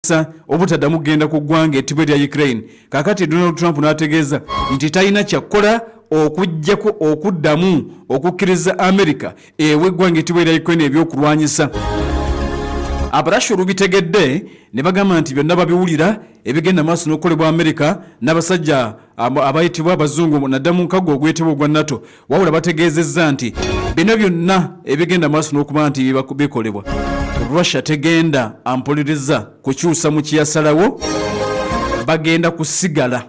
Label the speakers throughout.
Speaker 1: ebyokulwanyisa obutaddamu kugenda ku ggwanga ettibwa erya Ukraine. Kaakati Donald Trump n'ategeeza nti talina kyakukola okuggyako okuddamu okukkiriza Amerika ewa eggwanga ettibwa erya Ukraine ebyokulwanyisa. Abarasha olubitegedde ne bagamba nti byonna babiwulira ebigenda maaso n'okukolebwa Amerika n'abasajja abayitibwa abazungu naddala mu mukago oguyitibwa ogwa NATO. Wabula bategeezezza nti bino byonna ebigenda maaso n'okuba nti bikolebwa, Russia tegenda ampuliriza kukyusa mu kyeyasalawo, bagenda kusigala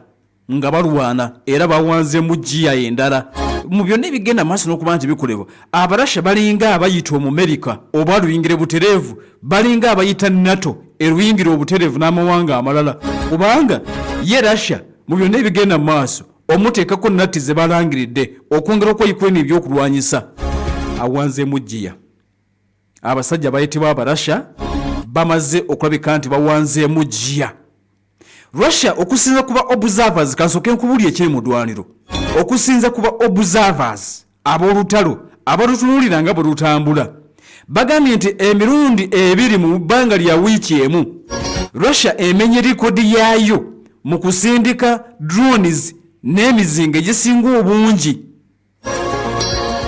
Speaker 1: nga balwana era bawanzeemu ggiya endala. Mu byonna ebigenda maaso n'okuba nti bikolebwa, Abarasha balinga abayita Omumerika oba aluyingire butereevu, balinga abayita NATO eruyingire obutereevu n'amawanga amalala, kubanga ye Russia mu byonna ebigenda mu maaso omuteekako natti ze balangiridde okwongera okuwa Ukraine ebyokulwanyisa, awanzeemu ggiya. Abasajja bayitibwa Abarasha bamaze okulabika nti bawanzeemu ggiya. Russia okusinza kuba observers, kansooke nkubulire ekiri mu ddwaniro, okusinza kuba observers ab'olutalo abalutunuulira nga bwe lutambula, bagambye nti emirundi ebiri mu bbanga lya wiiki emu Russia emenye likodi yaayo mu kusindika drones n'emizinga egisinga obungi.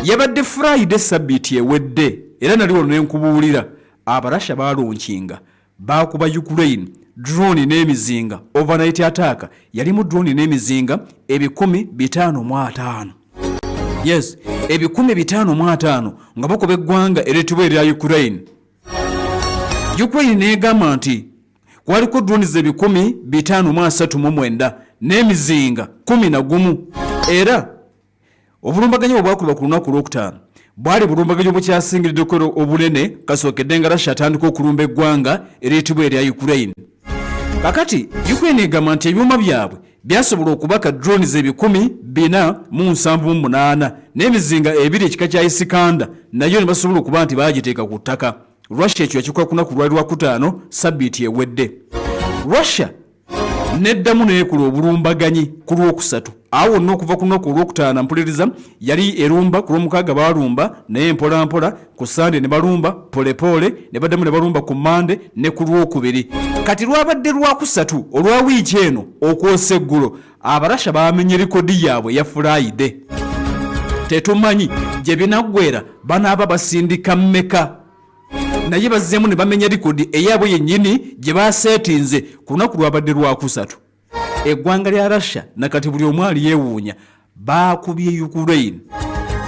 Speaker 1: Yabadde Friday sabbiiti ewedde era nali wano ne nkubuulira Abarasha baalonkinga baakuba Ukraine drone n'emizinga, overnight attack yalimu drone n'emizinga 550. Yes, 550 nga bakuba eggwanga eritibwa erya Ukraine. Ukraine n'egamba nti kwaliko drones 539 n'emizinga 11, era obulumbaganyi bwe bwakulwa ku lunaku olwokutaano bwali bulumbaganyi obukyasingiriddeko obunene kasookedde nga Russia atandika okulumba eggwanga eriyitibwa erya Ukraine. Kakati Ukraine egamba nti ebyuma byabwe byasobola okubaka drones 478 n'emizinga ebiri ekika kya Iskander, nayo ne basobola okuba nti baagiteeka ku ttaka. Russia ekyo yakikola ku lunaku lwali lwakutaano sabbiiti ewedde. Russia neddamu neekola obulumbaganyi ku lwokusatu awo wonna okuva ku lunaku olwokutaano mpuliriza yali erumba, ku lwomukaaga baalumba naye mpola mpola, ku Sande ne balumba polepole, ne baddamu ne balumba ku Mande ne ku lwokubiri. Kati lwabadde lwakusatu olwa wiiki eno okwosa eggulo, Abarasha bamenye likodi yaabwe eya Fulayide. Tetumanyi gye binaggwera, banaaba basindika mmeka, naye bazzeemu ne bamenya likodi eyaabwe yennyini gye baseetinze ku lunaku lwabadde lwakusatu. Eggwanga lya Russia nakati buli omu alyewuunya, baakubye Ukraine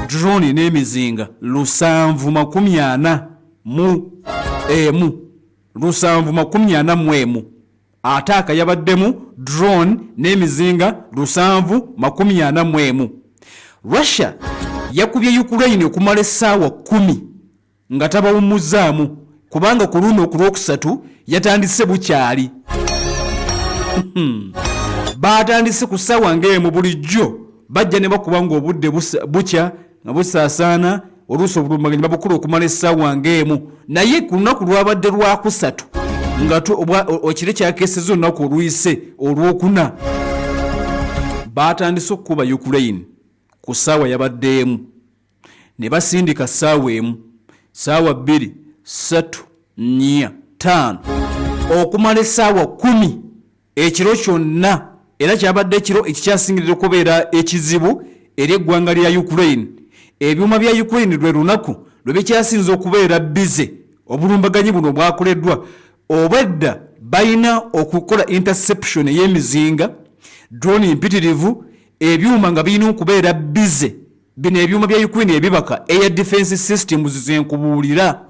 Speaker 1: drone n'emizinga 741, 741. Ataaka yabaddemu drone n'emizinga 741. Russia yakubye Ukraine okumala essaawa 10 nga tabawummuzzaamu, kubanga ku luno ku lwokusatu yatandise bukyali. Baatandise ku ssaawa ng'emu, bulijjo bajja ne bakuba ng'obudde bukya nga busaasaana, oluusi obulumbaganyi babukula okumala essaawa ng'emu, naye ku lunaku lwabadde lwakusatu nga ekiro kyakeesezza olunaku oluyise olwokuna, baatandise okukuba Ukraine ku ssaawa yabadde emu, ne basindika ssaawa emu, ssaawa 2, 3, 4, 5, okumala essaawa 10 ekiro kyonna. Era kyabadde ekiro ekikyasingirira okubeera ekizibu eri eggwanga lya Ukraine. Ebyuma bya Ukraine lwe lunaku lwe bikyasinze okubeera bize. Obulumbaganyi buno bwakoleddwa obwedda balina okukola interception ey'emizinga, drone mpitirivu, ebyuma nga birina okubeera bize. Bino ebyuma bya Ukraine ebibaka air defense systems zenkubuulira.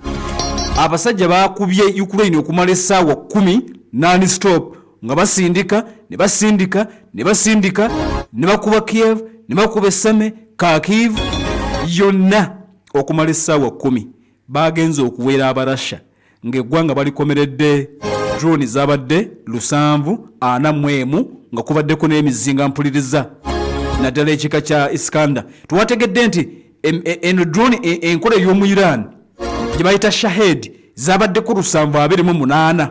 Speaker 1: Abasajja bakubye Ukraine okumala essaawa 10 non stop nga basindika ne basindika ne basindika ne bakuba Kiev ne bakuba Essame, Kharkiv yonna okumala essaawa 10. Bagenze okuwera Abarasha ng'eggwanga balikomeredde drone zabadde 741 nga kubaddeko n'emizinga mpuliriza naddala ekika kya Iskander. Twategedde nti eno drone enkola ey'omu Iran gye bayita Shahed zabaddeko 728,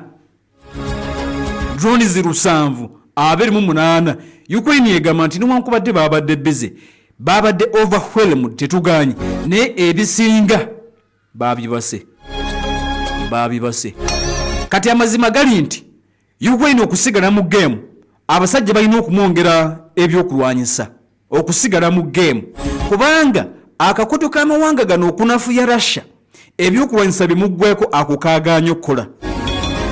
Speaker 1: drone zi 728. Ukraine egamba nti newankubadde babadde busy, babadde overwhelmed, tetuganye, naye ebisinga babibase, babibase. Kati amazima gali nti Ukraine okusigala mu geemu, abasajja balina okumwongera ebyokulwanyisa okusigala mu geemu, kubanga akakoto k'amawanga gano okunafuya Russia ebyokulwanyisa bimuggweko ako kagaanye okukola.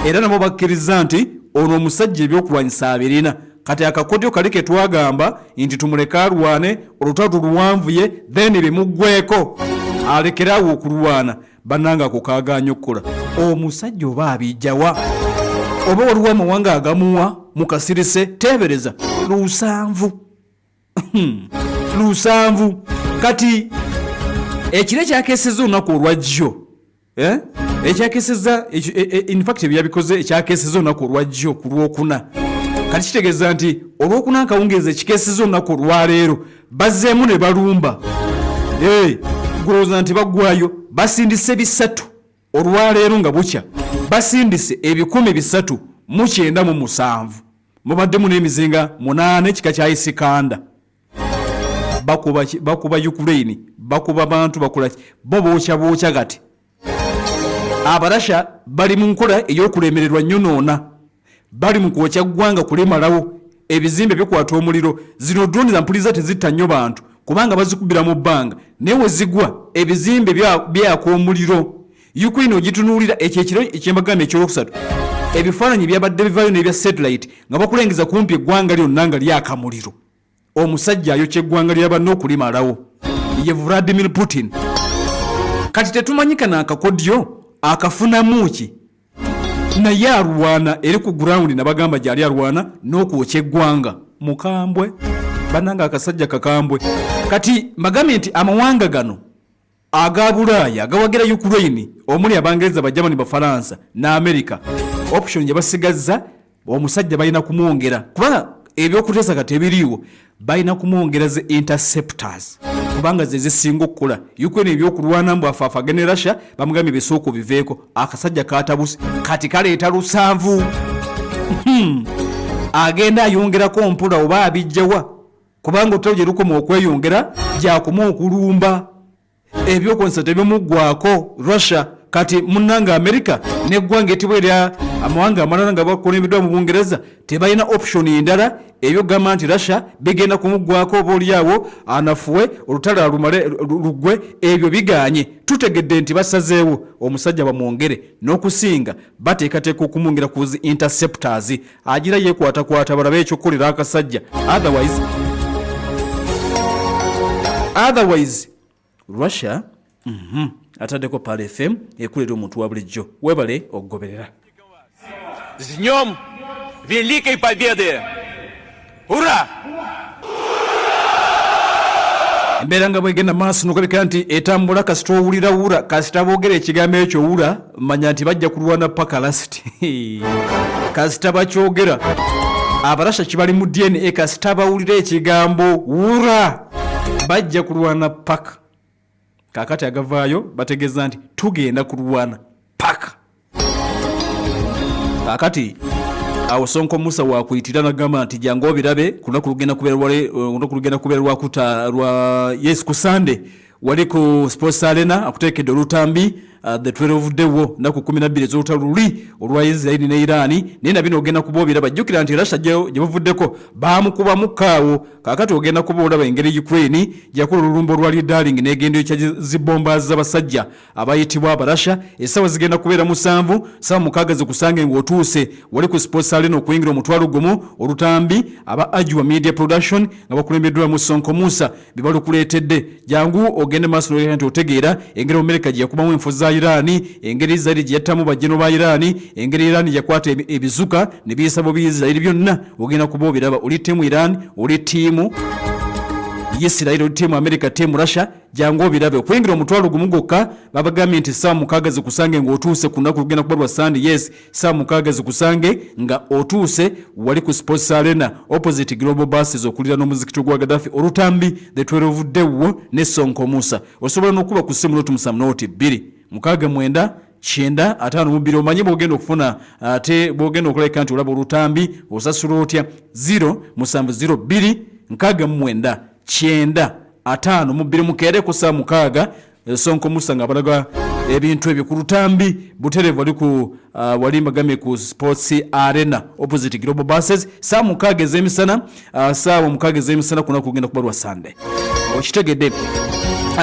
Speaker 1: Era nabo bakkiriza nti ono omusajja ebyokulwanyisa abirina. Kati akakodyo kali ke twagamba nti tumuleke alwane olutalo tuluwanvuye, then bimuggweko alekere awo okulwana. Bannange, ako kagaanye okukola. Omusajja oba abijjawa, oba waliwo amawanga agamuwa mu kasirise? Teebereza 7 7. Kati ekiro ekyakeseza olunaku olwajjo, eh? Ekyakeseza, infact ebyabikoze ekyakeseza olunaku olwajjo ku Lwokuna. Kati kitegeeza nti Olwokuna akawungeezi ekikeseza olunaku olwaleero bazzeemu ne balumba. Gulowooza nti baggwayo, basindise 300 olwaleero nga bukya, basindise 397, mubaddemu n'emizinga 8 ekika kya Iskander. Bakuba, bakuba Ukraine, bakuba bantu, bakola ki? Bo bookya bookya. Kati Abarasha bali mu nkola ey'okulemererwa nnyo, bali mu kwokya ggwanga kulimalawo, ebizimbe bikwata omuliro. Zino drone zampuliza tezitta nnyo bantu kubanga bazikubira mu bbanga, naye we zigwa ebizimbe byaka omuliro. Ukraine ogitunuulira ekyo ekiro ekyembagamba ekyolwokusatu, ebifaananyi byabadde bivaayo n'ebya satellite nga bakulengeza kumpi eggwanga lyonna nga lyaka muliro. Omusajja ayokya eggwanga lya banne okulimalawo ye Vladimir Putin. Kati tetumanyi kano akakodyo akafunamu ki, naye alwana eri ku ground, nabagamba gyali alwana n'okwokya eggwanga. Mukambwe bannange, akasajja kakambwe. Kati mbagambye nti amawanga gano aga Bulaaya agawagira Ukraine, omuli Abangereza, Bagermany, Bafalansa ne America, option gye basigazza, omusajja balina kumwongera, kubanga ebyokuteesa kati ebiriiwo, balina kumwongera ze interceptors kubanga ze zisinga okukola. Ukraine ebyokulwana mbu afaafage ne Russia, bamugambye bisooka obiveeko. Akasajja katabuse, kati kaleeta 7. Agenda ayongerako mpola, oba abijjawa, kubanga olutalo gye lukoma okweyongera gyakoma okulumba, ebyokozesa tebimuggwako Russia. Kati munnanga America neggwanga etibwa erya amawanga amalala nga bakulembeddwa mu Bungereza tebalina option endala. Ebyokugamba nti Russia bigenda kumuggwako oba oliawo anafuwe olutalo alumale luggwe, ebyo biganye. Tutegedde nti basazeewo omusajja bamwongere, n'okusinga bateekateeka okumwongera ku zi interceptors. Agira yeekwatakwata balabe ekyokukolera akasajja, otherwise Russia Ataddeko Pal FM ekulera omuntu wa bulijjo. Webale okugoberera.
Speaker 2: С Днем Великой Победы! Ура!
Speaker 1: Embeera nga bwegenda maaso nokulabika nti etambula, kasita owulira wura, kasita boogera ekigambo ekyo wura, manya nti bajja kulwana paka last. Kasita bakyogera, Abarasha kibali mu DNA, kasita bawulira ekigambo wura bajja kulwana paka. Kakati agavaayo bategeeza nti tugenda kulwana paka. Kakati awo Sonko Musa wakuyitira nagamba nti jangu obirabe ku lunaku lugenda kubeera olunaku lugenda kubeera lwakuta lwa, yes, ku Sunday wali ku Sports Arena akuteekedde olutambi, the 12 day war, naku 12 ez'olutalo luli olwa Israeli ne Irani. Naye na bino ogenda kuba obiraba. Jjukira nti Russia gye buvuddeko baamukubamu kaawo. Kaakati ogenda kuba olaba engeri Ukraine gyakola olulumba olwali darling n'egenda ekya zibomba z'abasajja abayitibwa Abarasha. Essaawa zigenda kubeera 7, saawa 6 zikusange ng'otuuse wali ku Sports Arena. Okuyingira 10,000. Olutambi aba Ajua Media Production nga bakulembeddwamu Sonko Musa bebalukuleetedde. Jangu ogende maaso noleka nti otegeera engeri Amerika gye yakubamu enfo za Iraani, engeri Israeli gye yattamu bajjeno ba Iraani, engeri Iraani yakwata ebizuka ne biyisa mu Biisirairi. Byonna ogenda kuba obiraba. Oli ttiimu Iran, oli ttiimu Isirairi, oli ttiimu Amerika, ttiimu Russia? Jangu obirabe. Okuyingira 10,000 gwokka. Babagambye nti ssaawa 6 zikusange ng'otuuse ku lunaku lugenda kuba lwa Sande, yes, ssaawa 6 zikusange nga otuuse wali ku Sports Arena opposite Global Buses, okulira n'omuzikiti gwa Gaddafi. Olutambi the 12 day war ne Sonko Musa. Osobola n'okuba ku ssimu 070 269 952. Omanye bwogenda okufuna ate bwogenda okulabika nti olaba olutambi, osasula otya? 0 7 0 2 69 952. Mukeere ku ssaawa 6, Sonko Musa nga balaga Ebintu ebyo ku lutambi butereevu wali ku wali mbagambye ku Sports Arena opposite Global Buses, saa 6 ez'emisana, saawa 6 ez'emisana ku lunaku lugenda kuba lwa Sunday. Okitegedde?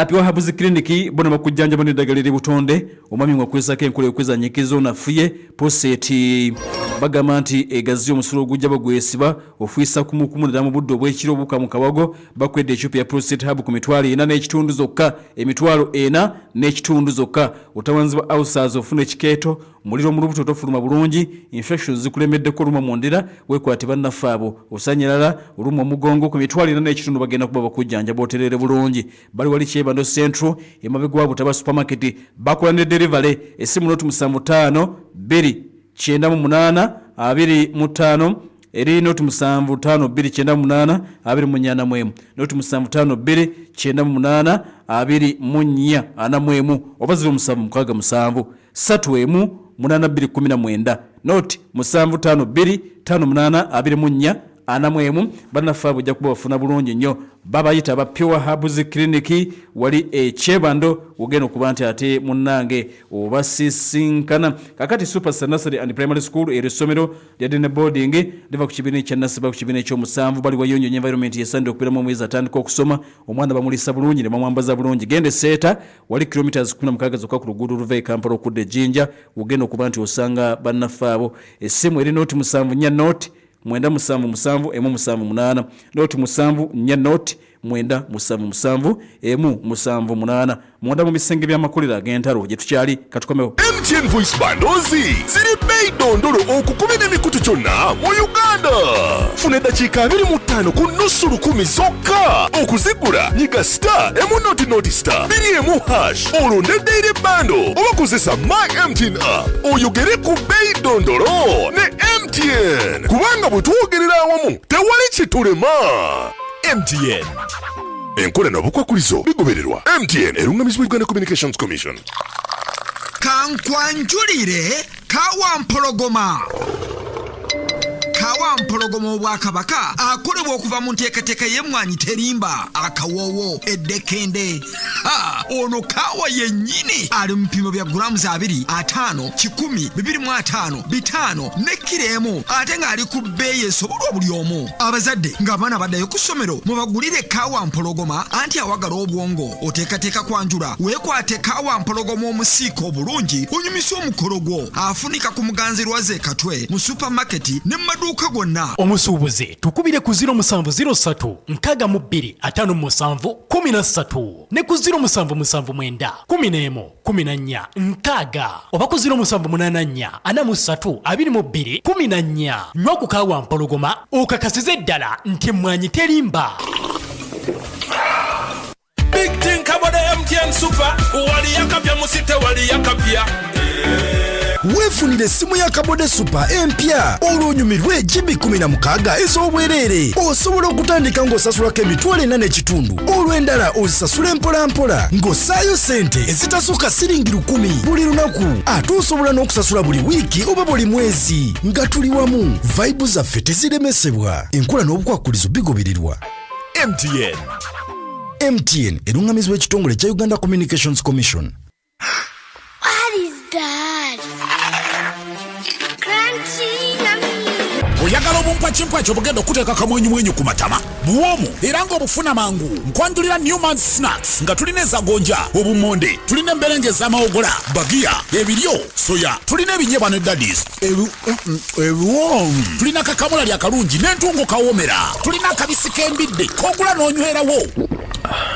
Speaker 1: Pure Herbs Clinic bona bakujjanjaba n'eddagala ery'obutonde. Omwami nga okwesako enkola ekwezanyikiza onafuye, prostate bagamba nti egaziya omusulo ogujja bagwesiba, ofuisa kumukumu naddala mu budde obw'ekiro obuka mu kawago. Bakwedde ecupa ya prostate hub ku 4500 zokka, 4500 zokka. Otawanzibwa ulcers, ofuna ekikeeto, omuliro mu lubuto, tofuluma bulungi, infections zikulemeddeko, oluma mu ndira, weekwate bannaffe abo. Osanyalala, oluma omugongo, ku 4500 bagenda kuba bakujjanjaba otereere bulungi. Bali wali Kyebando Central, emabega wa Butaba Supermarket. Bakola ne delivery. Essimu noti 75 2 98 25, eri noti 7 5 2 98 241, noti 7 5 2 98 24 41, oba 0 7 6 7 3 1 8 2 19, noti 7 5 2 5 8 24 41. Bannaffe abo ojja kuba bafuna bulungi nnyo. Babayita ba Pure Herbs Clinic wali ekyebando, wogenda okuba nti ate munnange obasisinkana. Kakati Super Nursery and Primary School, eryo essomero lyadde ne boarding, liva ku kibiina ekya nursery ku kibiina ekyomusanvu. Bali wayonjo, environment yesandire okubeeramu omwezi atandika okusoma. Omwana bamulisa bulungi ne bamwambaza bulungi. Genda eseeta wali kilometers 16 zokka ku luguudo oluva e Kampala okudda ejjinja, wogenda okuba nti osanga bannaffe abo. Essimu eri noti 7 4 noti 9 7 7 1 7 8, noti 7 4 noti 9 7 7 1 7 8. Munda mu bisenge by'amakolero ag'entalo gye tukyali, katukomewo.
Speaker 3: MTN Voice Bundles ziri bbeeyi ddondolo okukubya n'emikutu kyonna mu Uganda. Funa eddakiika 25 ku nusu lukumi zokka. Okuzigula nyiga star emu noti noti star bbiri emu hash, olonde daily bundle oba kozesa My MTN app oyogere ku bbeeyi ddondolo ne MTN, kubanga bwe twogerera awamu tewali kitulema.
Speaker 4: MTN.
Speaker 3: Enkola n'obukwakulizo bigobererwa. MTN erungamizibwa Uganda Communications Commission.
Speaker 5: Kankwanjulire kawampologoma. Kawampologoma obwakabaka akolebwa okuva mu nteekateeka y'emmwanyi terimba, akawoowo eddekende. Ha! Ono kaawa yennyini ali mu bipimo bya grams 2, 50, 100, 25, 500 ne kiro emu, ate ng'ali ku bbeeyi esobolwa buli omu. Abazadde ng'abaana baddayo ku ssomero, mubagulire kaawa mpologoma anti awagala obwongo. Oteekateeka kwanjula, weekwate kaawa mpologoma omusiika obulungi onyumise omukolo gwo. Afunika ku Muganzi Lwaze Katwe mu supamaketi ne mu maduuka gonna.
Speaker 4: Omusuubuzi tukubire ku 0703 62 57 13 ne ku 0779 11 14 60 oba ku 0784 43 22 14. Nywa ku kaawa mpologoma okakasize ddala nti emmwanyi terimba.
Speaker 6: Big thing about the MTN Super. Wali yakapya musite wali yakapya.
Speaker 7: Weefunire essimu ya Kabode Super empya olwo onyumirwe GB 16 ez'obwereere. Osobola okutandika ng'osasulako 4500, olwo endala ozisasula empolampola ng'ossaayo ssente ezitasukka siringi 1000 buli lunaku. Ate osobola n'okusasula buli wiiki oba buli mwezi. Nga tuli wamu, vibe zaffe teziremesebwa. Enkola n'obukwakulizo bigobererwa.
Speaker 4: MTN.
Speaker 7: MTN erungamizibwa ekitongole kya Uganda Communications Commission.
Speaker 8: What is that? Crunchy, yummy.
Speaker 9: Oyagala obumpwakimpwaki obugenda okuteeka kamwenyumwenyu ku matama, buwoomu era ng'obufuna mangu? Nkwanjulira Newman Snacks, nga tulina ezagonja, obumonde, tulina emberenge ez'amawogola, bagiya, ebiryo, soya, tulina ebinyeebwa ne daddies ebiwoomu, tulina kakamulali akalungi n'entungo kawomera, tulina akabisi k'embidde k'ogula n'onywerawo.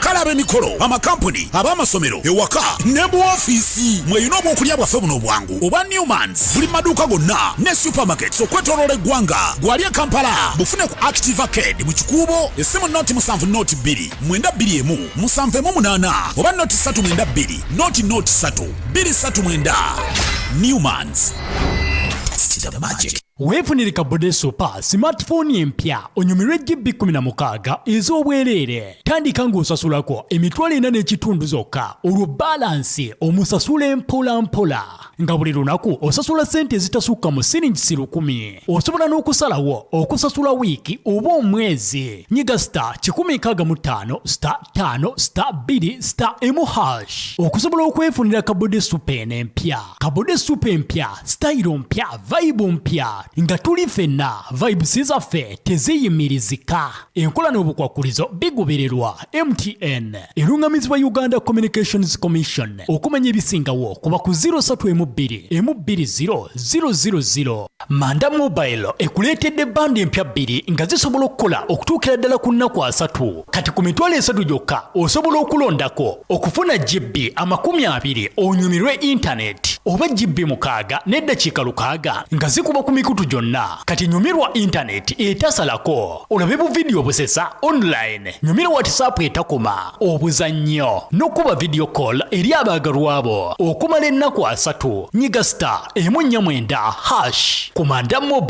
Speaker 9: Kalaba emikolo, amakampuni, ab'amasomero, ewaka ne mu ofiisi. Mweyina obwokulya bwaffe buno obwangu obwa Newmans. Buli maduuka gonna ne supermarkets okwetooloola eggwanga. Gwali e Kampala bufune ku Active Arcade mu Kikuubo. Essimu noti 7 noti 2 9 2 1 7 1 8 oba noti 3 9 2 noti noti 3 2 3 9. Newmans, taste the magic.
Speaker 4: Weefunire Kabode Super smartphone empya onyumirwe GB 16 ez'obwereere. Tandika ng'osasulako 4500 zokka, olwo balance omusasule mpola mpola, nga buli lunaku osasula ssente ezitasukka mu siringisi 1000. Osobola n'okusalawo okusasula wiiki oba omwezi. Nyiga star 165 star 5 star 2 star emu hash okusobola okwefunira Kabode Super eno empya. Kabode Super empya, sitayiro mpya, vibe mpya, nga tuli ffenna, vibes zaffe teziyimirizika. Enkola n'obukwakkulizo bigobererwa. MTN eruŋŋamizibwa Uganda Communications Commission. Okumanya ebisingawo kuba ku 032 120 000. Manda Mobile ekuleetedde bundle empya bbiri nga zisobola okukola okutuukira ddala ku nnaku 30. Kati ku 30,000 gyokka osobola okulondako okufuna GB 20 onyumirwe intaneti, oba GB 6 n'eddakiika 60 nga zikuba ku mikutu gyonna. Kati nyumirwa intaneti etasalako, olabe bu vidiyo busesa online, nyumirwa WhatsApp etakoma, obuzannyo n'okuba video call eri abaagalwa bo okumala ennaku 30. Nyiga star 149 hash ku Manda Mobile.